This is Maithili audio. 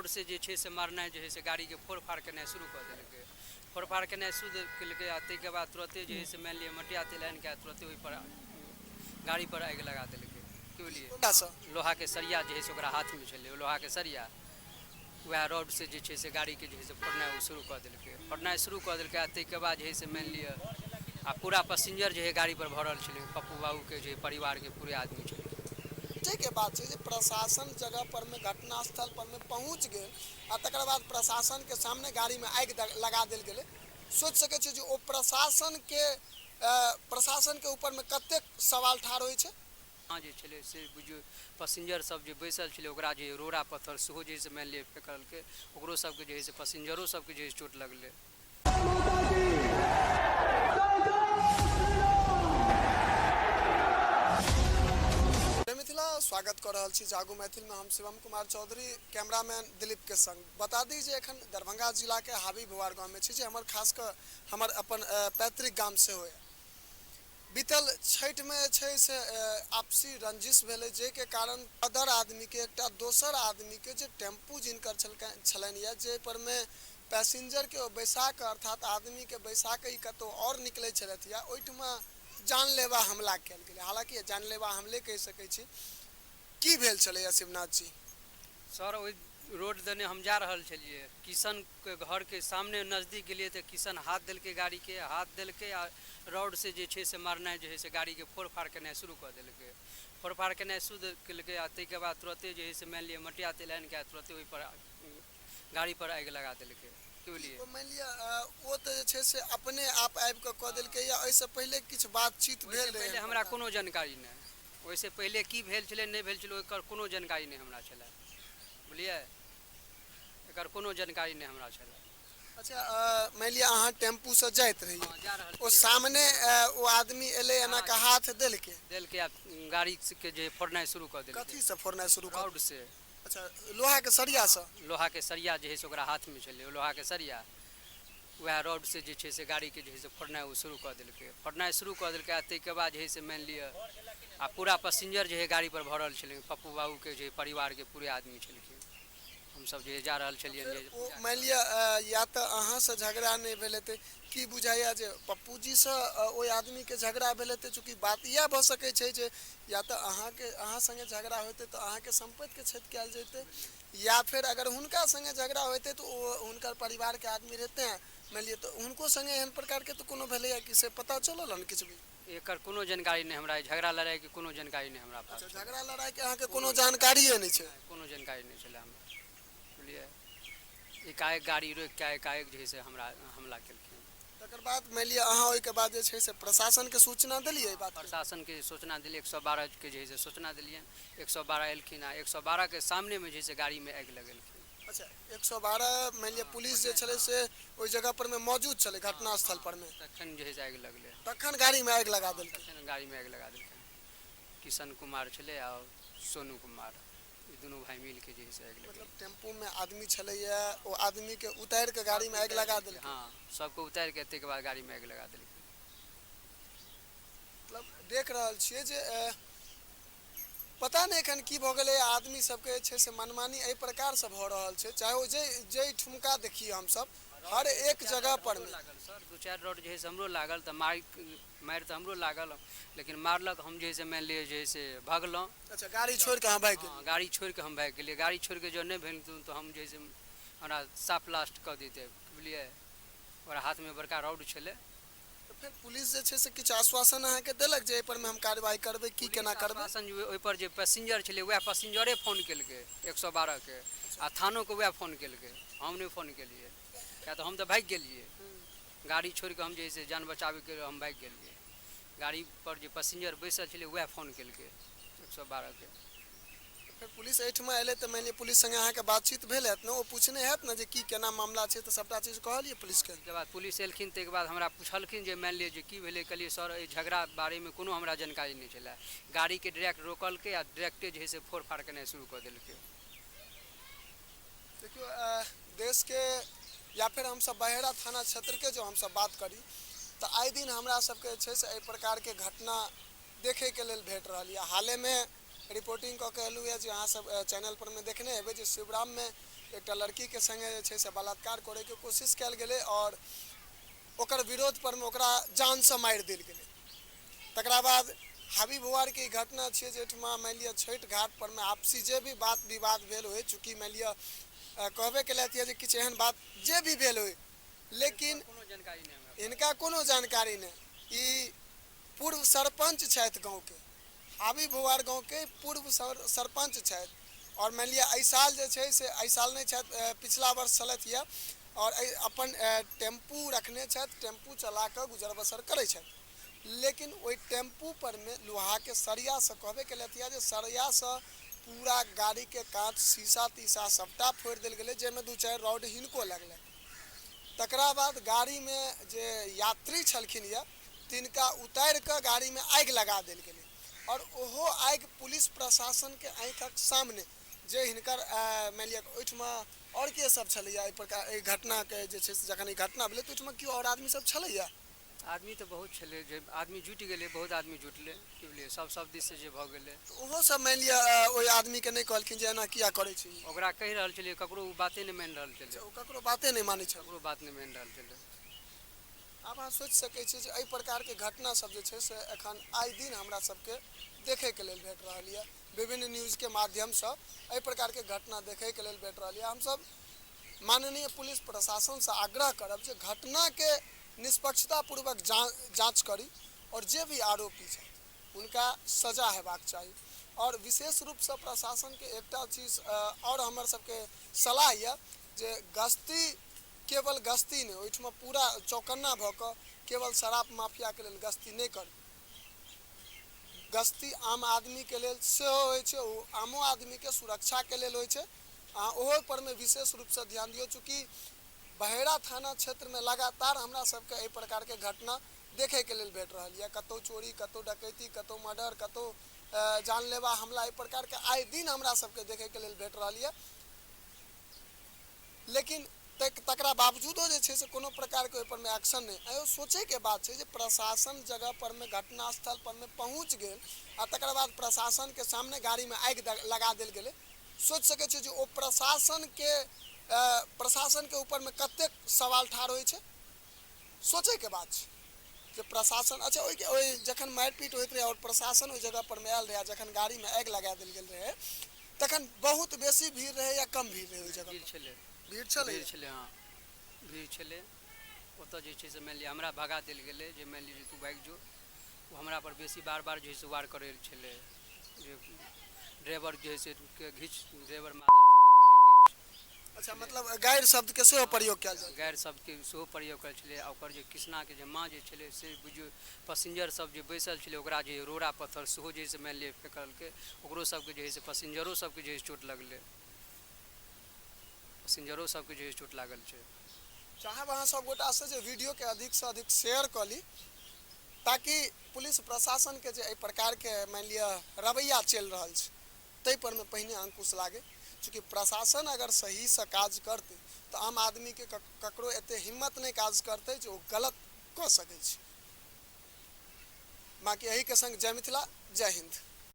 रॉडसँ जे छै से मारनाइ जे हइ से गाड़ीके फोड़ फाड़ केनाइ शुरू कऽ देलकै। फोड़ फाड़ केनाइ शुरू केलकै आ ताहिके बाद तुरते जे हइ से मानि लिअ मटिया तेल आनि कऽ तुरते ओहिपर गाड़ीपर आगि लगा देलकै। की बुझलियै? लोहाके सरिया जे हइ से ओकरा हाथमे छलै, ओ लोहाके सरिया वएह रॉडसँ जे छै से गाड़ीके जे हइ से फोड़नाइ ओ शुरू कऽ देलकै। फोड़नाइ शुरू कऽ देलकै आ ताहिके बाद जे हइ से मानि लिअ आ पूरा पसिंजर जे हइ गाड़ीपर भरल छलै, पप्पू बाबूके जे परिवारके पूरे आदमी छलै। के बात छै जे प्रशासन जगह पर में घटना स्थल पर में पहुंच गेल आ तकर बाद प्रशासन के सामने गाड़ी में आगि लगा देल गेलै। सोचि सकै छियै जे ओ प्रशासन के प्रशासन के ऊपर में कतेक सवाल ठाढ़ होइ छै। जे छलै से बुझियौ पसिंजर सब जे बैसल छलै ओकरा जे रोड़ा पत्थर सेहो जे है से मानि लिअ फेकलकै, ओकरो सबके जे है से पसिंजरो सबके जे है से चोट लगलै। जय मिथिला, स्वागत कऽ रहल छी जागू मैथिल में। हम शिवम कुमार चौधरी कैमरामैन दिलीप के संग। बता दी जे एखन दरभंगा जिला के हाबी भुआर गांव में छी, जे हमर खास कऽ हमर अपन पैतृक गाम सेहो यऽ। बीतल छठि में जे छै से आपसी रंजिश भेलै, जाहि के कारण अदर आदमी के एकटा दोसर आदमी के जे टेम्पू जिनकर छलनि यऽ, जाहि पर में पैसेंजर के ओ बैसा कऽ अर्थात आदमी के बैसा कऽ ई कतौ आओर निकलै छलथि या ओहिठमा जानलेवा हमला कयल गेलै। हालांकि जानलेवा हमले कहि सकै छी। की भेल छलैया शिवनाथ जी? सर, ओहि रोड दने हम जा रहल छलियै, किशनके घरके सामने नजदीक गेलियै तऽ किशन हाथ देलकै गाड़ीके, हाथ देलकै आ रॉडसँ जे छै से मारनाइ जे हइ से गाड़ीके फोड़ फाड़ केनाइ शुरू कऽ देलकै। फोड़ फाड़ केनाइ शुरू केलकै आ ताहिके बाद तुरते जे हइ से मानि लिअ मटिया तेल आनि कऽ तुरते ओहिपर गाड़ीपर आगि लगा देलकै। की बुझलियै? ओ मानि लिअ ओ तऽ जे छै से अपने आप आबि कऽ कऽ देलकै या एहिसँ पहिले किछु बातचीत भेल रहै? पहिले हमरा कोनो जानकारी नहि, ओहिसँ पहिले की भेल छलै नहि भेल छलै ओकर कोनो जानकारी नहि हमरा छलै। बुझलियै? एकर कोनो जानकारी नहि हमरा छलै। अच्छा, मानि लिअ अहाँ टेम्पूसँ जाइत रहियै, ओ सामने ओ आदमी एलै, एना कऽ हाथ देलकै? देलकै आ गाड़ीके जे फोड़नाइ शुरू कऽ देलकै। कथीसँ फोड़नाइ शुरू? रॉडसँ। अच्छा, लोहाके सरियासँ? लोहाके सरिया जे हइ से ओकरा हाथमे छलै, ओ लोहाके सरिया वएह रॉडसँ जे छै से गाड़ीके जे हइ से फोड़नाइ ओ शुरू कऽ देलकै। फोड़नाइ शुरू कऽ देलकै आ ताहिके बाद जे हइ से मानि लिअ आ पूरा पसिंजर जे हइ गाड़ीपर भरल छलै, पप्पू बाबूके जे परिवारके पूरे आदमी छलखिन। हमसभ जे जा रहल छलियै जे ओ मानि लिअ या तऽ अहाँसँ झगड़ा नहि भेल हेतै, की बुझाइए जे पप्पूजीसँ ओहि आदमीके झगड़ा भेल हेतै? चूँकि बात इएह भऽ सकै छै जे या तऽ अहाँके अहाँ सङ्गे झगड़ा होइतै तऽ अहाँके सम्पत्तिके क्षति कयल जैतै, या फेर अगर हुनका सङ्गे झगड़ा होइतै तऽ ओ हुनकर परिवारके आदमी रहिते, मानि लिअ तऽ हुनको सङ्गे एहन प्रकारके तऽ कोनो भेलैए कि से पता चलल हन किछु भी? एकर कोनो जानकारी नहि हमरा, झगड़ा लड़ाइके कोनो जानकारी नहि हमरा पास। अच्छा, झगड़ा लड़ाइके अहाँके कोनो जानकारिए नहि छै? कोनो जानकारी नहि छलै हमरा, बुझलियै? एकाएक गाड़ी रोकि कऽ एकाएक जे है से हमरा हमला केलखिन। तकर बाद मानि लिअ अहाँ ओहिके बाद जे छै से प्रशासनके सूचना देलियै एहि बातके? प्रशासनके सूचना देलियै, 112 के जे है से सूचना देलियनि। 112 एलखिन आ 112 के सामनेमे जे है से गाड़ीमे आगि लगेलखिन। अच्छा, 112 मानि लिअ पुलिस जे छलै से ओहि जगह पर मे मौजूद छलै घटना स्थल पर मे? तखन जे है से आगि लगलै। तखन गाड़ी मे आगि लगा देलकै? तखन गाड़ी मे आगि लगा देलकै। किशन कुमार छलै आ सोनू कुमार, ई दुनू भाइ मिल के जे है से आगि लगेलकै। मतलब टेम्पू मे आदमी छलैया, ओ आदमी के उतारि के गाड़ी मे आगि लगा देलकै? हँ, सबके उतारि के ताहिके बाद गाड़ी मे आगि लगा देलकै। मतलब देख रहल छियै जे पता नहि एखन की भऽ गेलै, आदमी सबके जे छै से मनमानी एहि प्रकारसँ भऽ रहल छै, चाहे ओ जाहि जाहि ठुमका देखियै हमसब हर एक जगह पर मे। लागल सर, दू चारि रॉड जे है से हमरो लागल, तऽ मारि मारि तऽ हमरो लागल, लेकिन मारलक हम जे है से मानि लिअ जे है से भगलहुँ। अच्छा, गाड़ी छोड़ि कऽ अहाँ भागि गेलियै? हँ, गाड़ी छोड़ि कऽ हम भागि गेलियै। गाड़ी छोड़ि कऽ जँ नहि भागितहुँ तऽ हम जे है से हमरा साफ लास्ट कऽ दैतै, बुझलियै? ओकरा हाथमे बड़का रॉड छलै। तऽ फेर पुलिस जे छै से किछु आश्वासन अहाँके देलक जे एहिपर मे हम कार्रवाई करबै, की केना करबै? आश्वासन जे ओहिपर जे पैसेंजर छलै वएह पैसेंजरे फोन केलकै 112 के आ थानोके वएह फोन केलकै, हम नहि फोन केलियै, किएक तऽ हम तऽ भागि गेलियै गाड़ी छोड़ि कऽ। हम जे है से जान बचाबैके हम भागि गेलियै। गाड़ीपर जे पैसेंजर बैसल छलै वएह फोन केलकै 112 के। फेर पुलिस एहिठमा एलै तऽ मानि लिअ पुलिस सङ्गे अहाँके बातचीत भेल हैत ने? ओ पूछने हैत ने जे की केना मामला छै, तऽ सभटा चीज कहलियै पुलिसके? ताहिके बाद पुलिस एलखिन, ताहिके बाद हमरा पुछलखिन जे मानि लिअ जे की भेलै। कहलियै सर, एहि झगड़ा बारेमे कोनो हमरा जानकारी नहि छलै। गाड़ीके डायरेक्ट रोकलकै आ डायरेक्टे जे है से फोड़ फाड़ केनाइ शुरू कऽ देलकै। देखियौ, देशके या फेर हमसभ बहेड़ा थाना क्षेत्रके जो हमसभ बात करी तऽ आइ दिन हमरा सबके जे छै से एहि प्रकारके घटना देखैके लेल भेट रहल यऽ। हालेमे रिपोर्टिंग कऽ के एलहुँ यऽ जे अहाँ सब चैनल पर मे देखने हेबै जे शिवराममे एकटा लड़कीके सङ्गे जे छै से बलात्कार करैके कोशिश कयल गेलै आओर ओकर विरोध परमे ओकरा जानसँ मारि देल गेलै। तकरा बाद हाबी भुआरके ई घटना छियै जे एहिठमा मानि लिअ छठि घाट परमे आपसी जे भी बात विवाद भेल होय, चूँकि मानि लिअ कहबे केलथि यऽ जे किछु एहन बात जे भी भेल होय, लेकिन कोनो जानकारी नहि हमरा। हिनका कोनो जानकारी नहि। ई पूर्व सरपञ्च छथि गाँवके, हाबी भुआर गाँवके पूर्व सरपञ्च छथि आओर मानि लिअ एहि साल जे छै से एहि साल नहि छथि, पिछला वर्ष छलथि यऽ आओर एहि अपन टेम्पू रखने छथि, टेम्पू चला कऽ गुजर बसर करै छथि। लेकिन ओहि टेम्पू परमे लोहाके सरियासँ कहबे केलथि यऽ जे सरियासँ पूरा गाड़ीके काँच शीशा तीसा सभटा फोड़ि देल गेलै, जाहिमे 2-4 रॉड हिनको लगलनि। तकरा बाद गाड़ीमे जे यात्री छलखिन यऽ तिनका उतारि कऽ गाड़ीमे आगि लगा देल गेलै आओर ओहो आगि पुलिस प्रशासनके आँखिक सामने जे हिनकर मानि लिअ ओहिठमा आओर के सब छलैया एहि प्रकार एहि घटनाके जे छै से जखन ई घटना भेलै तऽ ओहिठमा केओ आओर आदमी सब छलैया? आदमी तऽ बहुत छलै, जे आदमी जुटि गेलै, बहुत आदमी जुटलै, की बुझलियै, सब सब दिससँ जे भऽ गेलै। तऽ ओहो सब मानि लिअ ओहि आदमीके नहि कहलखिन जे एना किया करै छी? ओकरा कहि रहल छलियै, ककरो ओ बाते नहि मानि रहल छलै। ओ ककरो बाते नहि मानै छल? ककरो बात नहि मानि रहल छलै। आब अहाँ सोचि सकै छी जे एहि प्रकारके घटना सब जे छै से एखन आइ दिन हमरा सबके देखैके लेल भेट रहल यऽ। विभिन्न न्यूजके माध्यमसँ एहि प्रकारके घटना देखैके लेल भेट रहल यऽ। हमसब माननीय पुलिस प्रशासनसँ आग्रह करब जे घटनाके निष्पक्षतापूर्वक जाँच करी आओर जे भी आरोपी छथि हुनका सजा हेबाक चाही। आओर विशेष रूपसँ प्रशासनके एकटा चीज आओर हमर सबके सलाह यऽ जे गश्ती केवल गश्ती नहि, ओहिठमा पूरा चौकन्ना भऽ कऽ केवल शराब माफियाके लेल गश्ती नहि करी। गश्ती आम आदमीके लेल सेहो होइ छै, ओ आमो आदमीके सुरक्षाके लेल होइ छै। अहाँ ओहो परमे विशेष रूपसँ ध्यान दियौ। चूँकि बहेड़ा थाना क्षेत्रमे लगातार हमरा सबके एहि प्रकारके घटना देखैके लेल भेट रहल यऽ। कतहु चोरी, कतहु डकैती, कतहु मर्डर, कतहु जानलेवा हमला, एहि प्रकारके आइ दिन हमरा सबके देखैके लेल भेट रहल यऽ। लेकिन तकरा बावजूदो जे छै से कोनो प्रकारके ओहिपरमे एक्शन नहि। आइयो सोचैके बात छै जे प्रशासन जगह परमे घटनास्थल परमे पहुँच गेल आ तकर बाद प्रशासनके सामने गाड़ीमे आगि लगा देल गेलै। सोचि सकै छियै जे ओ प्रशासनके ऊपरमे कतेक सवाल ठाढ़ होइ छै। सोचैके बात छै जे प्रशासन अच्छा ओहिके ओहि जखन मारि पीट होइत रहै आओर प्रशासन ओहि जगह परमे आयल रहै आ जखन गाड़ीमे आगि लगा देल गेल रहै तखन बहुत बेसी भीड़ रहै या कम भीड़ रहै ओहि जगह? भीड़ छलै। भीड़ छलै? भीड़ छलै, हँ भीड़ छलै। ओतऽ जे छै से मानि लिअ हमरा भगा देल गेलै जे मानि लिअ जे तू भागि जो। ओ हमरा पर बेसी बार बार जे है से वार करै छलै जे ड्राइवर जे है से के घीच, ड्राइवर मादर चौकी पहिले घीच। अच्छा, मतलब गारि शब्दके सेहो प्रयोग कयल जाइ? गारि शब्दके सेहो प्रयोग करै छलै। आ ओकर जे कृष्णाके जे माँ जे छलै से बुझियौ पसिंजर सब जे बैसल छलै ओकरा जे रोड़ा पत्थर सेहो जे है से मानि लिअ फेकलकै। ओकरो सबके जे है से पसिंजरो सबके जे है चोट लगलै, पसिंजरो सबके जे है चोट लागल छै। चाहब अहाँ सब गोटासँ जे वीडियोके अधिकसँ अधिक शेयर कऽ ली ताकि पुलिस प्रशासनके जे एहि प्रकारके मानि लिअ रवैया चलि रहल छै ताहि परमे पहिने अंकुश लागै। चूँकि प्रशासन अगर सहीसँ काज करतै तऽ आम आदमीके ककरो एते हिम्मत नहि काज करतै जे ओ गलत कऽ सकै छै। बाँकी एहिके सङ्ग जय मिथिला, जय हिन्द।